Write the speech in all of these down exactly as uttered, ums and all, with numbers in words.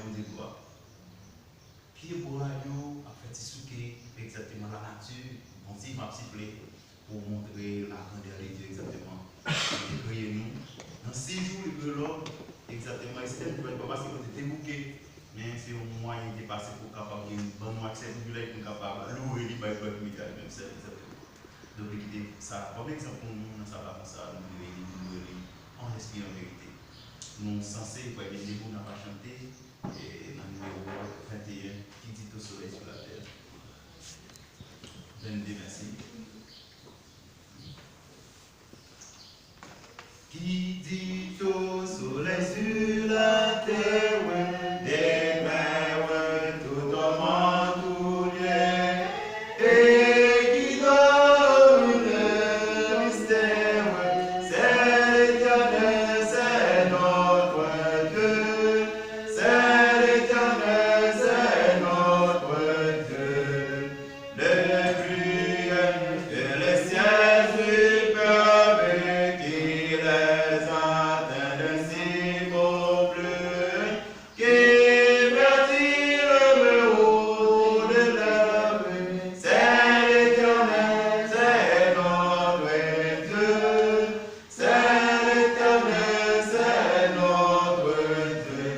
Bondye glwa. Pyebwa yo ap fè ti souke, egzakteman lanati, Bondye m ap sifle pou montre lagrandè de Dye egzakteman. Li te kreye nou. Nan sis jou, li kreye lòm, egzakteman, e se te yon bagay pa fasil pou te debouke, men se yon mwayen ki te pase pou kapab gen, ban nou aksè privilèj pou n kapab loure li, bay glwa pou li menm sèl, egzakteman. Donk, li kite sa kòm egzanp pou nou nan sa vakans sa, nou dwe li, nou dwe li an lespri, an verite. Nou sanse, pral gen debou, n ap chante, e nan nimewo venteyen, Qui dit au soleil sur la terre. Vennde, mèsi. Qui dit au soleil sur la terre, demeure tout homme en tout lieu, et qui donne le mystère, c'est l'Éternel, c'est notre Dieu, c'est l'Éternel, c'est notre Dieu. Le bruit de les sièges superbes qui les attendent si beau bleu, qui vertigineux me haut de l'herbe, c'est l'Éternel, c'est notre Dieu. C'est l'Éternel, c'est notre Dieu.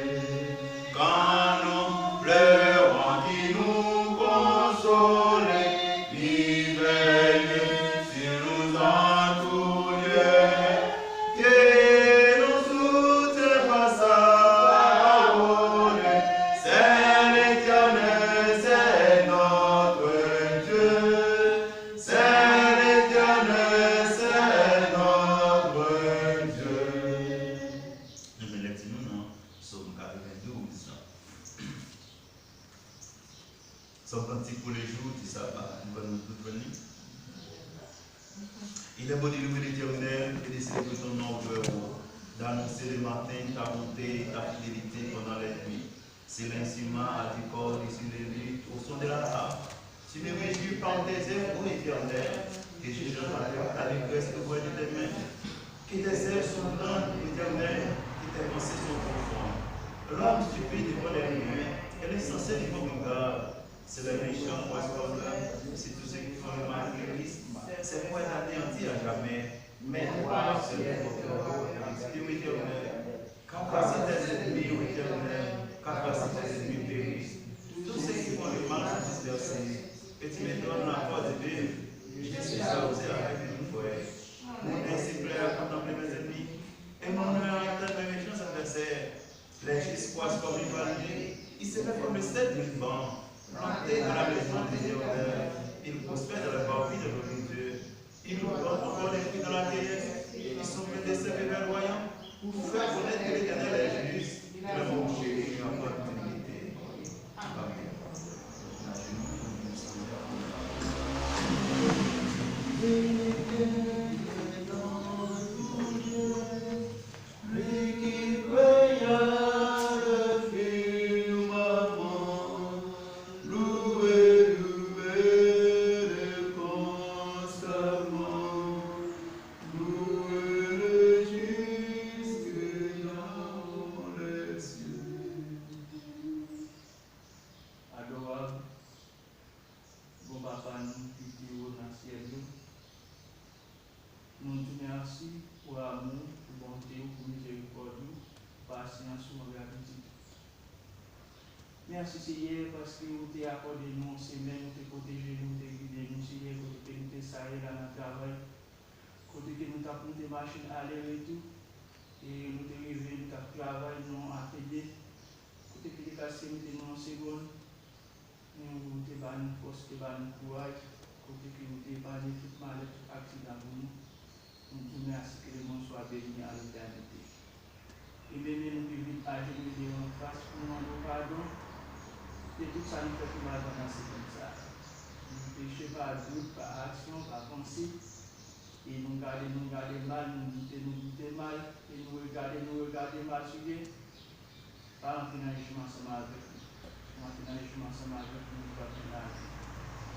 Quand nous pleurons, qui nous console, qui veille sur nous en tout lieu, qui nous soutient par sa parole, c'est l'Éternel, c'est notre Dieu. C'est l'Éternel, c'est notre Dieu. Nou jwenn lèkti nou nan Sòm katrevendouz la. Sòm kantik pou lejou, di sa, nou konn nou tout konn li. Il est bon de louer l'Éternel et de célébrer ton nom au Très-Haut, d'annoncer le matin ta bonté et ta fidélité pendant les nuits. Cela intima à tes corps sur les luttes au son de la harpe. Tu me réjouis par tes œuvres, ô Éternel, que je chante à l'allégresse auprès de tes mains. Que tes œuvres sont grandes, Éternel, que tes pensées sont profondes. L'homme stupide voit les liens, et l'insensé vit comme un gars. Si les méchants croissent comme l'herbe, si tous ceux qui font le mal fleurissent, c'est pour être anéantis à jamais. Mais toi, seul, est notre Dieu, Éternel. Car voici tes ennemis, ô Éternel, car voici tes ennemis périssent. Tous ceux qui font le mal sont dispersés. Que tu me donnes la force de vivre. Je suis arrosé avec une fourche. Mon nez se plaît à contempler mes ennemis, et mon œil attend mes méchants adversaires. Les justes croissent comme une palmier, ils se lèvent comme le cèdre du Liban, plantés dans la maison de l'Éternel, ils prospèrent dans le parvis de notre Dieu. Ils rendent encore les fruits dans la vieillesse, ils sont pleins de sève et verdoyants, pour faire connaître que l'Éternel est juste, qu'il est mon rocher et ma grande dignité. Amen. Lui qui créa le firmament, louez-le constamment, louez-le jusque dans les cieux. Adorab, bon Papa nou ki pi wo nan syèl yo, nou di w mèsi pou amou w, pou bonte w, pou mizerikòd ou, pasyans ou, gratitid ou. Mèsi, Seyè, paske ou te akòde nou yon semèn, ou te pwoteje nou, ou te gide nou, Seyè, kote ke nou te sa ye la nan travay, kote ke nou t ap monte machin ale retou, e nou te rive, nou t ap travay nan yon atelye, kote ke te ka sere nou yon segonn, men ou te ba nou fòs, ou te ba nou kouraj, kote ke ou te epanye tout malè, tout aksidan pou nou. Nou di w mèsi, ke le mond swa beni a letènite. E menm nou ki vin ajenou devan fas pou mande w padon de tout sa nou fè ki mal pandan semèn sa a. Nou peche pa dout, pa aksyon, pa panse. E nou gade, nou gade mal, nou doute, nou doute mal. E nou regade, nou regade mal, Seyè. Pa antre nan jijman ansanm avèk nou. Si w antre nan jijman ansanm avèk nou, nou p ap gen lavi.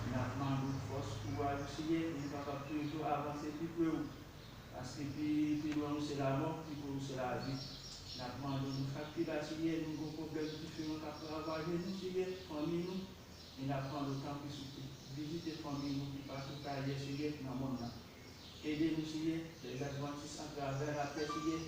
N ap mande w fòs, kouraj ou, Seyè, pou nou kapab toujou avanse pi pre w. Paske pi, pi lwen ou se lamò, pi pre ou se lavi. N ap mande w, nou chak ki la, Seyè, nou gen pwoblèm diferan k ap ravaje nou, Seyè, fanmi nou. E n ap mande w, tanpri, souple, vizite fanmi nou ki pa sou tayè, Seyè, nan mond nan. Ede nou, Seyè, lèz advantis atravè latè, Seyè,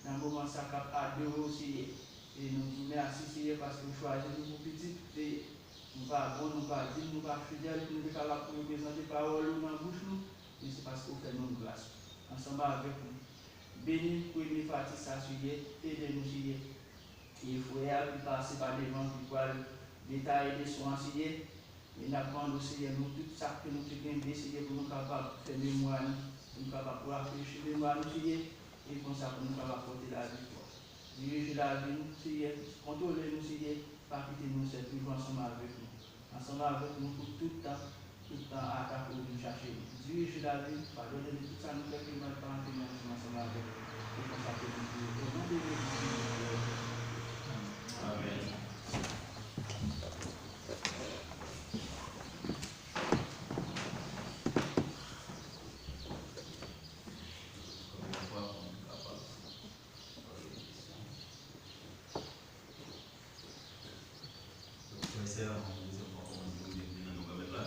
nan moman sa k ap adore w, Seyè. E nou di w mèsi, Seyè, paske w chwazi nou pou pitit, Seyè. Nou pa bon, nou pa dign, nou pa fidèl pou nou te kapab reprezante pawòl ou nan bouch nou, men se paske w fè nou gras ansanm avèk nou. Beni premye pati sa, Seyè, ede nou, Seyè. E frè a ki pase pa devan, ki pral detaye leson an, Seyè. E n ap mande w, Seyè, nou tout sa ke nou te kenbe, Seyè, pou nou kapab fè memwa nou, pou nou kapab rafrechi memwa nou, Seyè, e konsa pou nou kapab pote lavi pou w. Dirije lavi nou, Seyè, kontwole nou, Seyè, pa kite nou sèl, toujou ansanm avèk nou. Ansanm avèk nou pou tout tan, tout tan ata ke w vin chache nou. Dirije lavi nou, padone nou tout sa nou fè ki mal, pa antre nan ansanm avèk nou. E konsa ke nou priye o non de Jezi. Amèn. Frè e sè, yon dezyèm fwa, kòman di nou byenveni nan non Granmèt la?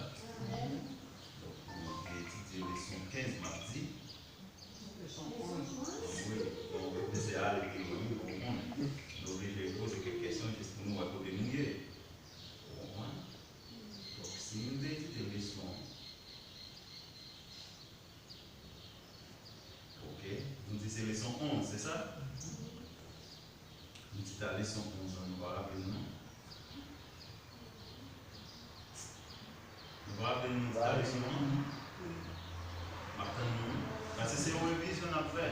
Donk, nou te etidye leson kenz, m ap di. Leson onz. Wi, bon, nou te ale pi lwen, wi, nou konprann. Nou oblije poze kèk kesyon jis pou nou wè kote nou ye. Ou konprann? Donk, si nou te etidye leson Ok. Nou di se leson onz, se sa? Nou di ta leson onz lan, nou pa raple nou, non? Nou pa raple nou, nou di ta leson onz? M ap tann nou, wi. Paske se yon revizyon n ap fè.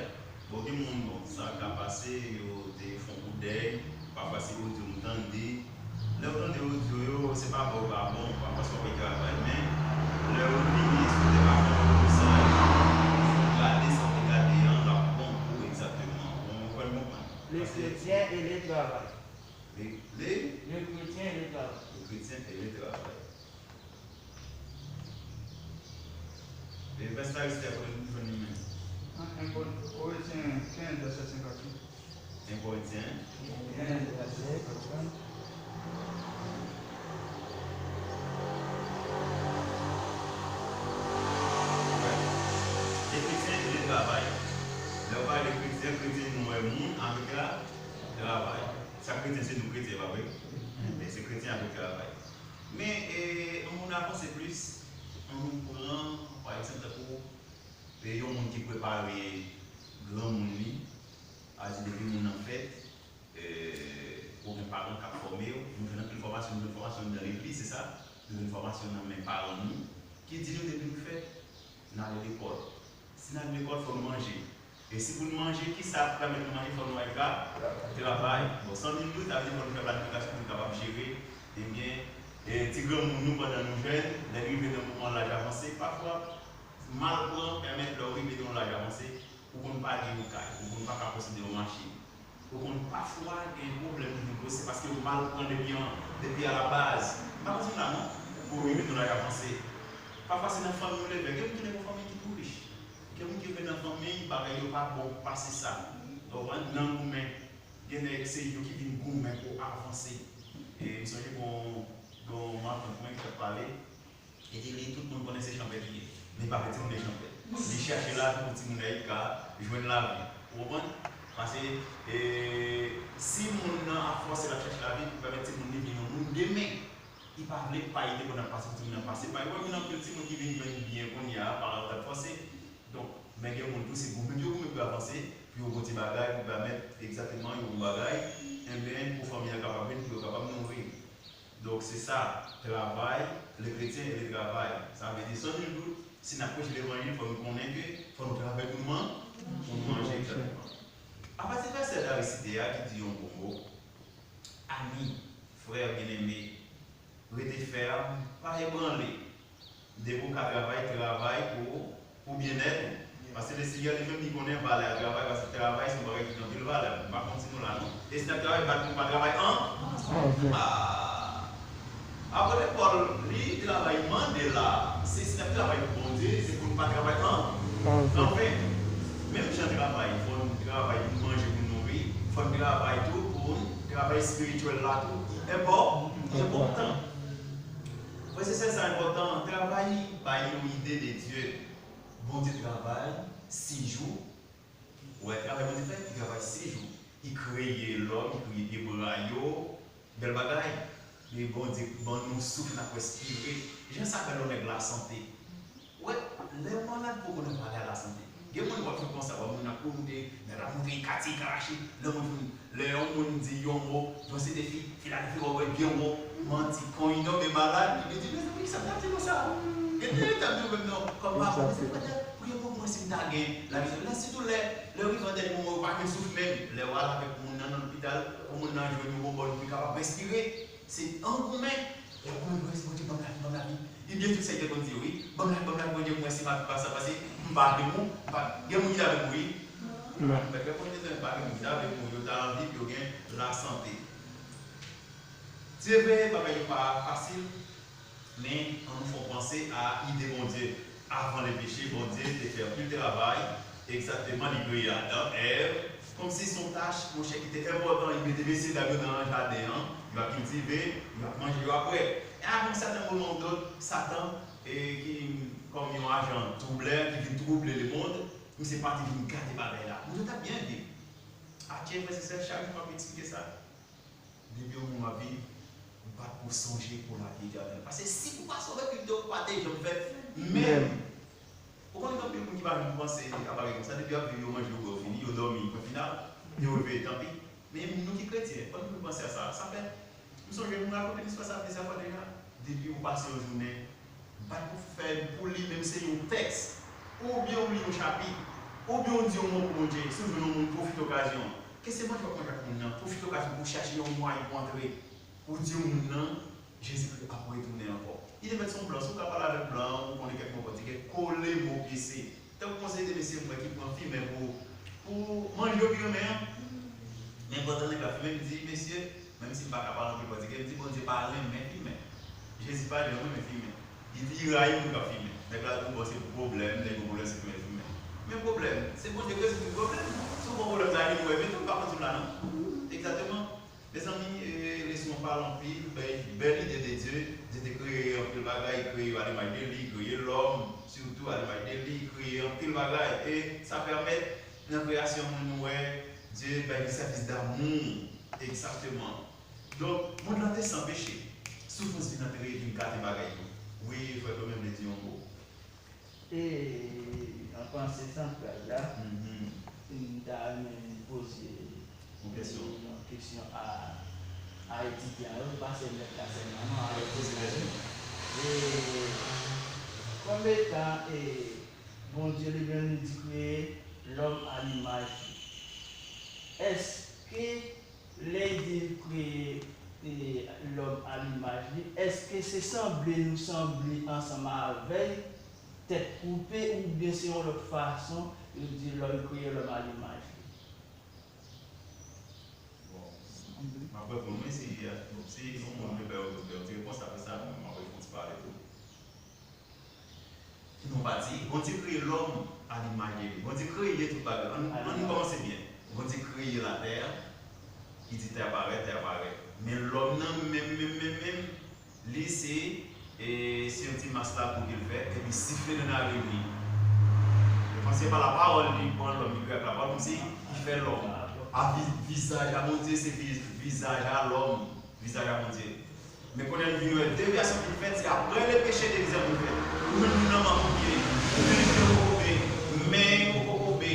Bon, gen moun, bon, sa ka pase, yo te fè yon kout dèy, pafwa se odyo nou tande. Lè w tande odyo yo, se pa bon, pa bon, pafwa se w ap travay, men lè yo vini, si w te ka fè yon repasaj, gade sa w te gade an, l ap bon pou ou egzakteman. Bon, mwen kwè n konprann. Le chrétien et le travail. Le, le? Le chrétien et le travail. Le chrétien et le travail. E vès la resite a, kote nou jwenn li menm? An, en Korin-, Korentyen kenz, vèsè senkantuit. En Korentyen? Kenz, vèsè senkantuit. Wè. Le chrétien et le travail. Lè w pale de kretyen, kretyen nou wè moun avèk la, travay. Sa kretyen se nou kretyen, pa vre? Men se kretyen avèk travay. Men, e, an moun avanse plis, an nou pran, pa egzanp, tankou, e, yon moun ki prepare granmoun li, a di depi moun nan fèt, e, ou gen paran k ap fòme w, nou jwenn anpil fòmasyon, nou jwenn fòmasyon nan legliz, se sa? Nou jwenn fòmasyon nan men paran nou, ki di nou depi nou fèt, n ale lekòl. Si n al lekòl, fò n manje. E si pou n manje, kisa ap pèmèt nou manje? Fò nou al tra-, travay. Bon, san nil dout, sa vle di fò nou fè planifikasyon pou nou kapab jere, ebyen, e, ti granmoun nou pandan nou jèn, lè n rive nan moman laj avanse, pafwa, mal pran pèmèt lè w rive nan yon laj avanse, ou konn pa gen yon kay, ou konn pa ka posede yon machin. Ou konn pafwa gen pwoblèm ki vin poze, se paske yo mal pran depi an, depi alabaz. M pa konn si w la non, pou rive nan laj avanse. Pafwa se nan fanmi w leve. Gen moun ki leve nan fanmi ki tou rich. Gen moun ki leve nan fanmi bagay yo pa bon pase sa. Donk, nan goumen, gen nèg se yo ki vin goumen pou avanse. E m sonje gon, gon matant mwen ki t ap pale. E te li, tout moun konnen se chanpè li ye. Men li pa vle timoun yo chanpè. Li chache lavi pou timoun yo ka jwenn lavi. Ou konprann? Paske, e, si moun nan ap fòse l ap chache lavi pou pèmèt timoun li vin yon moun demen, li pa vle pa ede pou n ap pase pou timoun nan pase. Pa egzanp, gen anpil timoun ki vin jwenn byen kounye a, paran yo t ap fòse. Donk, men gen moun tou, se goumen yo goumen pou yo avanse, pou yo gon ti bagay, pou pèmèt egzakteman yo gon bagay, enben, pou fanmi an kapab vin, pou yo kapab nouri. Donk, se sa, travay, le chrétien et le travail. Sa vle di, san nil dout, si n ap preche levanjil, fò nou konnen ke fò nou travay pou nou man-, pou nou manje, egzakteman. Apati vèsè la resite a ki di yon gwo mo, ami, frè byeneme, rete fèm, pa ebranle. Depi w ka travay, travay pou, pou byennèt ou. Paske Lesenyè li menm li konnen valè a travay, paske travay se yon bagay ki gen anpil valè. M pa konn si nou la non. E si n ap travay, bat nou pa travay an? Anven. Ah. Apot Pòl, li travay mande la, se si n ap travay pou Bondye, se pou n pa travay an? Anven. Anven. Menm jan travay, fò nou travay pou nou manje, pou nou nouri, fò nou Travay tou pou travay espirityèl la tou. Enpò, enpòtan. Frè e sè, sa enpòtan. Travay bay yon ide de Dye. Bondye travay sis jou. Wè, travay Bondye fè, li travay sis jou. Li kreye lòm, li kreye pi bra yo. Bèl bagay. Men Bondye ban nou souf n ap respire. Jan sa fè lòm nèg lasante. Wè, lè w malad poko nan bagay lasante. Gen moun w ap jwenn konsa, wè moun nan kouri, nèg la montre katye, karache. Lè moun fin, lè yon moun di yon mo, yon se de fi, fi la leve wè byen wo, manti, kon yon nonm malad, li di, mezanmi, kisa m t ap di konsa? Gen de tan m di menm non, kòm pa bon, se pètèt, priyè pou mwen si m ta gen lavi. Lè sitou lè, lè rive an dènye moman, ou pa gen souf menm. Lè w al avèk moun nan nan lopital, pou moun nan jwenn yon bonbòn pou li kapab respire. Se an goumen. L ap goumen pou Bondye ban m lavi, ban m lavi. Li byen tout sa li te konn di yo, wi. Ban m lavi, ban m lavi, Bondye, pou mwen, si m ap viv pa sa, paske m pa gen moun, m pa gen moun ki ta vle mouri. Mèt reponn li, pa gen moun ki ta vle mouri, yo ta anvi pou yo gen lasante. Se vre, bagay yo pa fasil, men ann nou fè yon panse a ide Bondye. Avan le peche, Bondye te fè anpil travay. Egzakteman, li kreye Adan, Èv, kòmsi se yon tach, monchè, ki te enpòtan. Li mete mesye dam yo nan jaden an, yo ap kiltive, yo ap manje, yo ap bwè. E a yon sèten moman ou dòt, Satan, e, ki kòm yon ajan twoublè, ki vin twouble lemonn, misye pati vin gate bagay la. Moun yo t ap byen viv. Atchè, frè e sè, chak jou m ap eksplike sa. Depi yon moun ap viv, ou pa t pou sonje pou lavi etènèl. Paske si ou pa sove, pito ou pa te janm fèt menm. Ou konnen gen anpil moun ki pa janm panse a bagay konsa. Depi y ap viv, yo manje, yo bwè, yo fini, yo dòmi, pwen final. Yo reveye, tanpi. Men nou ki kretyen, fò nou tou panse a sa. Sa fè, m sonje m rakonte istwa sa plizyè fwa deja. Depi ou pase yon jounen, bat pou fè pou li, menm se yon tèks, oubyen ou li yon chapit, oubyen ou di yon mo pou Bondye, si w jwenn yon moun, pwofite okazyon. Ke se manje w ap manje ak moun nan, pwofite okazyon pou w chache yon mwayen pou antre, pou w di moun nan, Jezikri ap retounen ankò. Li te mèt se yon blan, si w ka pale avèk blan an, ou konnen kèk mo pòtigè, kole mo pyese. Tankou konsèy de mesye m wè ki pran fimen pou, pou manje yo pi renmen an. Men pandan nèg la fimen, m di, mesye, menm si m pa ka pale anpil pòtigè, m di, Bondye pa renmen fimen. Jezi pa janm renmen fimen. Li di, li rayi moun k ap fimen. Nèg la di, bon, se pwoblèm, nèg yo pwoblèm, se fimen, fimen. Men pwoblèm, se Bondye k rezoud tout pwoblèm. Si w pran pwoblèm sa, li wè, men tou, pa pran sou la, non. Egzakteman. Mezanmi, e, leson an pale anpil, bèl, bèl ide de Dye. Dye te kreye anpil bagay, li kreye yo alimaj de li, li kreye lòm, sitou alimaj de li, li kreye anpil bagay. E sa pèmèt, nan kreyasyon moun, nou wè Dye bay yon sèvis damou. Egzakteman. Donk, mond lan te san peche. Soufrans vin antre, vin gate bagay yo. Wi, frè Claude menm vle di yon mo. E, an panse santral la, m ta renmen poze yon kesyon a, a etidyan yo, pa sèl mèt la sèlman, non, a etidyan yo. E, konbyen tan, e, Bondye li menm li di kreye lòm a limaj li? Èske Lè l di l kreye, e, lòm a limaj li, èske se sanble nou sanble ansanm avè l, tèt koupe, oubyen se yon lòt fason yo di lòm kreye lòm a limaj li? Bon, m ap reponn, men se, se yon moun ki fè yon ti repons, apre sa, m ap fè yon ti pale tou. Ki nou pa di, Bondye kreye lòm a limaj de li. Bondye kreye tout bagay. Ann, ann kòmanse byen. Bondye kreye latè, li di tè parèt, tè parèt. Men lòm nan menm, menm, menm, menm, li se, e, se yon ti mas lakou ke l fè, epi sifle nan narin li. E panse pa lapawòl, li pran lòm, li kreye ak lapawòl, kòmsi li fè lòm. A vi-, vizaj a Bondye, se vi-, vizaj a lòm. Vizaj a Bondye. Men kounye a nou vin wè devyasyon ki fèt, se apre le peche devyasyon ki fèt. Ou menm moun nan mank ou ye, ou menm pye w poko be, men w poko be.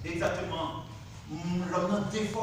Egzakteman. Lòm nan defòme.